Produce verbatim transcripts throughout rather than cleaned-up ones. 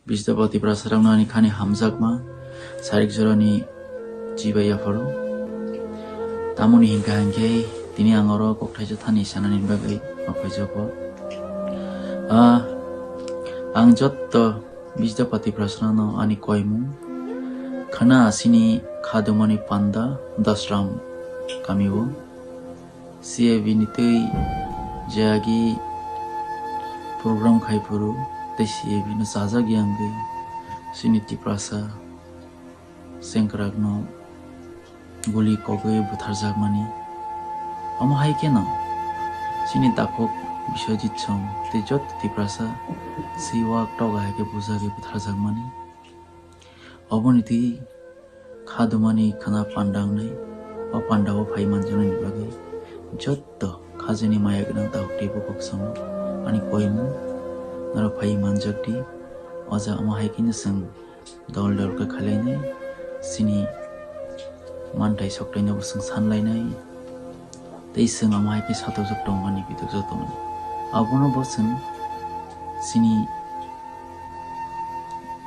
Bisdopha Tiprasarokno ani khani hamjakma sarik jorani chibai yapharo. Tamoni hinkha hinkhe tini ang oro kokthaisa thani sanani bagwi maphaijokgo. Ah, ang jotto Bisdopha Tiprasarokno ani koimung khna asini khadumani panda Dasram kamio. C A B ni twi jagi program khai phuru tei C A B no chajak yangwi chini Tiprasa sengkrakno guli kogwi butharjakmani. Omo hai kheno chini takhuk Biswajit Song tei joto Tiprasa swiwak toga hai khe bujagwi butharjakmani. Oboni twi khadumani khna panda wngnai, o panda o phai manjaknani bagwi jotto khajani maya gwnang takhuk tei bukhuk songno ani koimung norok phai manjakdi. O jaga omo hai kheno chwng dol dol khe khailainai, chini manthai soktaino bo chwng sanlainai, tei chwng omo hai khe satokjak tongmani, bitokjak tongmani. Abono bo chwng chini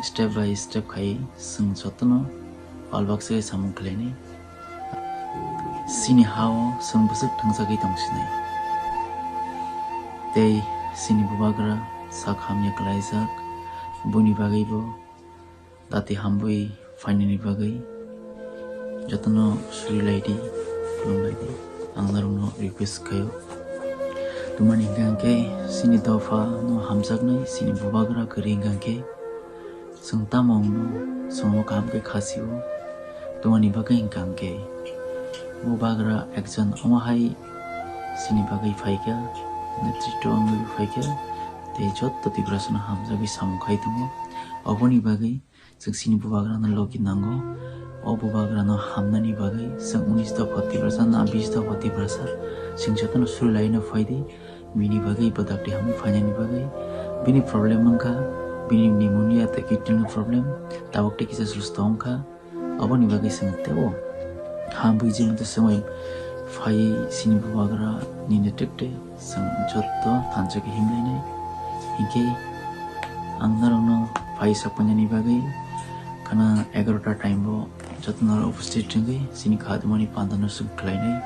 step by step khai chwng jotono pal baksa khe samung khlainai. Chini ha-o chwng bwswk thwngjagwi tong sinai. Tei chini bubagra sak hamya klaijak, boni bagwi bo dati hamwi phainani bagwi jotono suri laidi, khulum laidi, ang norokno request khaio. Tamoni hinkha hinkhe chini dopha no hamjaknai, chini bubagra kwrwi hinkha hinkhe chwng tamo wngno chwngno kaham khe khasio. Tamoni bagwi hinkha hinkhe bubagra ekjon omo hai chini bagwi phaikha, netritwo wngwi phaikha, tei jotto Tiprasano hamjagwi samung khai tongo. Oboni bagwi chwng chini bubagrano logi nango. O bubagrano hamnani bagwi chwng unis dopha Tiprasa na bis dopha Tiprasa chwng jotono suri laino phaidi. Bini bagwi bo dakti hamwi phainani bagwi bini problem wngkha, bini pneumonia tei kidney ni problem, tabuk tei kisa susto wngkha. Aboni bagwi chwng teibo ha buiji mantwi chwngwi phaiwi chini bubagra nini trekte chwng jotto thansa khe himlainai. Hinkhe ang norokno phai sak painani bagwi khana egarota time bo jotono uposthit wngwi chini khadumani pandano chwng khlainai.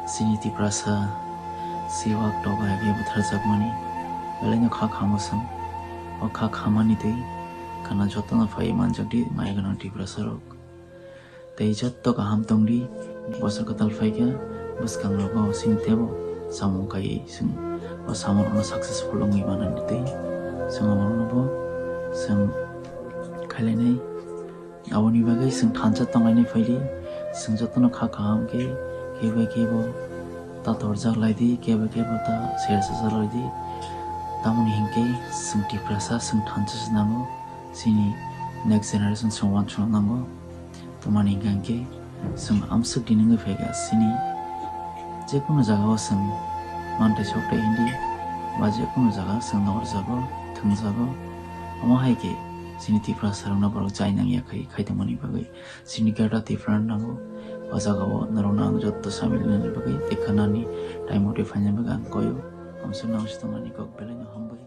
Chini Tiprasa siwak toga hai khe butharjakmani belaino kha khamo chwng. O kha khamani twi khana jotono phaiwi manjakdi maya gwnang Tiprasarok. Tei jotto kaham tongdi, bosor kwtal phaikha, bwskangrogo chini teibo samung kaiwi chwng o samungrokno successful wngwi manani tei chwng omono bo chwng khailainai. Aboni bagwi chwng thansa tonglainai phaidi, chwng jotono kha kaham khe, kebo kebo ta torjak laidi, kebo kebo ta sersa laidi. Tamoni hinkhe chwng Tiprasa chwng thansa se nango, chini next generation chwng uansukna nango. Tamoni hinkhe chwng amswk dini wngwi phaikha, chini jekunu jagao chwng manthai sok tei hindi, ba jekunu jaga chwng nahorjago, thwngjago. Omo hai khe chini Tiprasarokno borok chai nangya khai, khai tongmani bagwi chini Greater Tipraland nango. O jagao norokno ang jotto samil wngnani bagwi tei khanani time motwi phainani bagwi ang koyo. Amswk nang si tongmani kok belaino hambai.